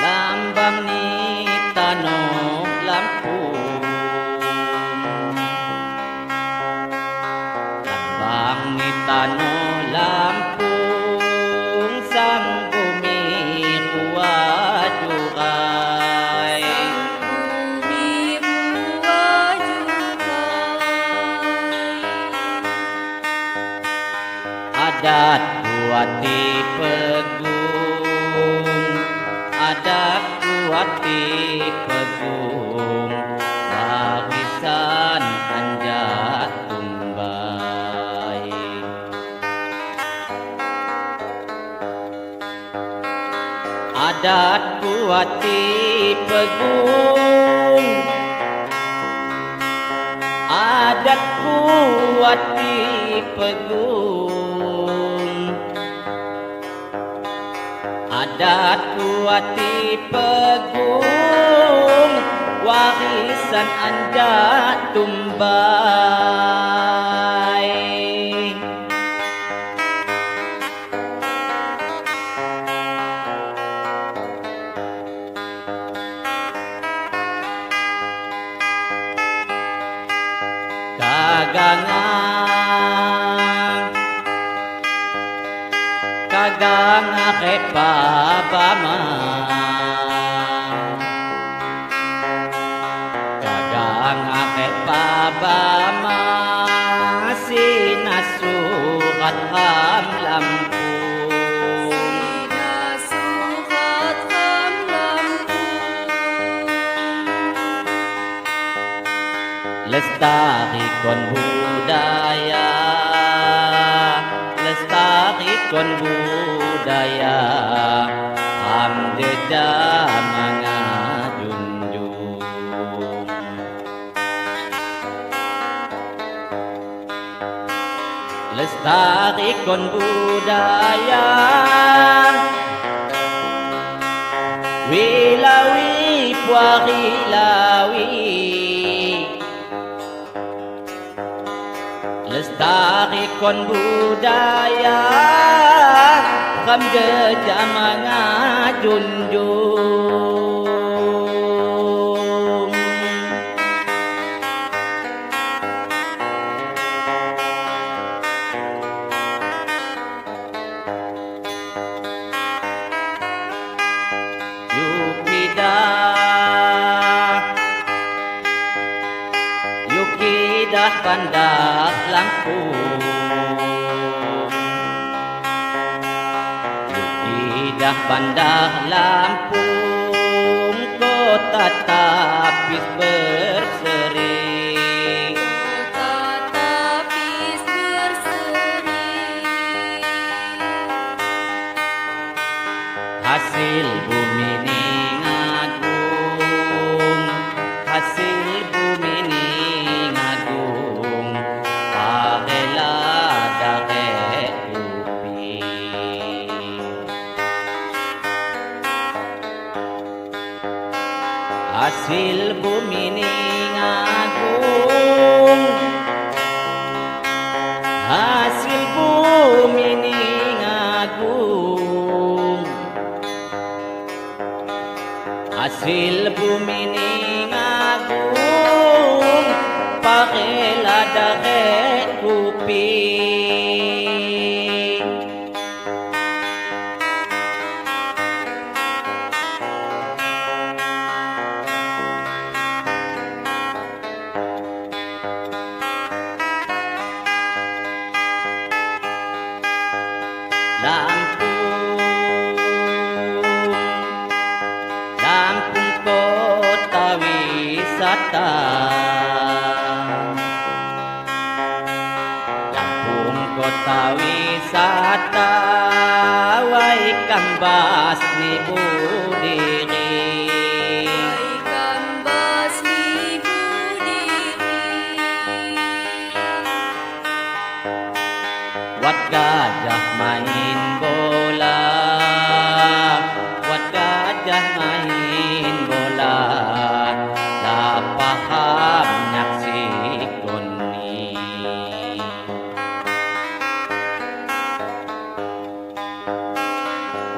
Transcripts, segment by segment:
Lambang ni Tanoh Lampung, lambang ni Tanoh Lampung, sang bumi kuat jurai, bumi kuat jurai. Adat kuat dipegung, adat kuat dipegung, warisan Anjat Tumbai. Adat kuat dipegung, adat kuat dipegung, adat kuat dipegung, warisan Anjat Tumbai. Kaganga kepabama, kaganga kepabama, sinasurat ham Lampung, Sinasurat ham Lampung. Lestarikan budaya, lestarikan budaya, ham jejak mangajunjung. Lestarikan budaya, wilawi puarilawi, lestarikan budaya, ham jejak mangajunjung. Yukidah Bandar Lampung, Yukidah Bandar Lampung, kota Tapis berseri, Kota Tapis berseri. Hasil bumi ni ngagung, hasil bumi ni ngagung, parela darek upi. Hasil bumi ni ngagung, hasil bumi ni ngagung, hasil bumi ni ngagung, parela darek kupi. Lampung, Lampung kota wisata, Lampung kota wisata wai kambas ni budiri. Wai kambas ni budiri. Wat gajah main bola, wat gajah main bola, la paham nyaksikon ni.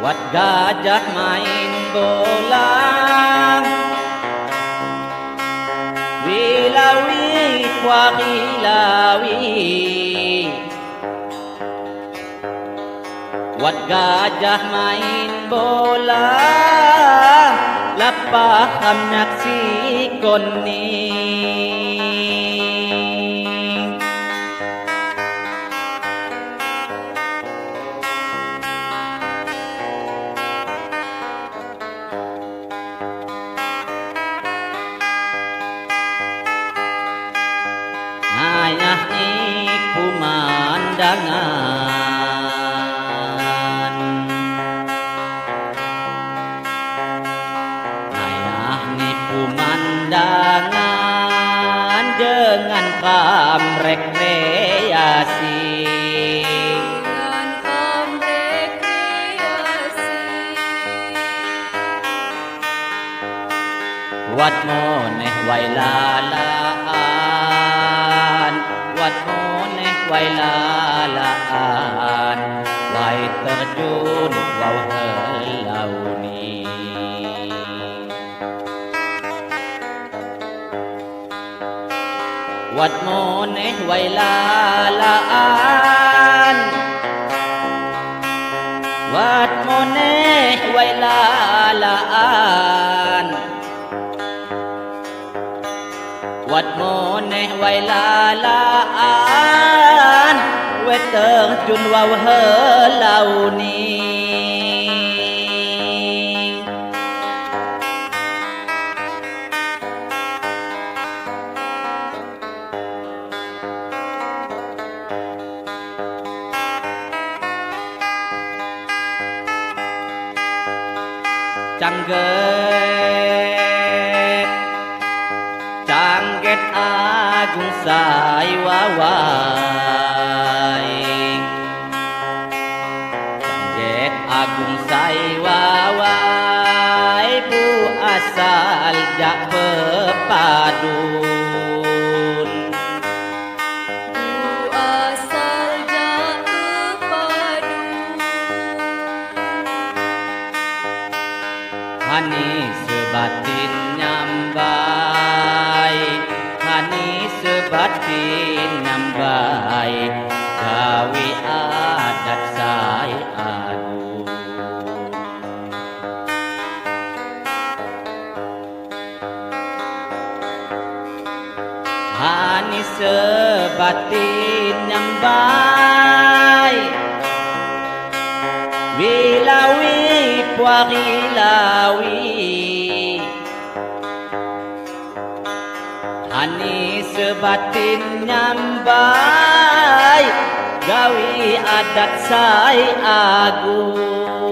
Wat gajah main bola, wilawi kuarilawi. Wat gajah main bola, la paham nyaksikon ni. Ngayah ni pemandangan, ngayah ni pemandangan dengan kam rekreasi. Dengan kam rekreasi. Wat moneh wai lalaan, wat moneh wai lalaan, wai terjun wau helauni. Wat moneh wai lalaan, wat moneh wai lalaan, wat moneh wai lalaan, we terjun wau helauni. Cangget, cangget agung sai wawai, cangget agung sai wawai, bu asal jak pepadun. Bu asal jak pepadun. Hani sebatin nyambai, hani sebatin nyambai, gawe adat sai agung. Hani sebatin nyambai, wilawi puarilawi. Hani sebatin nyambai, gawi adat sai agung.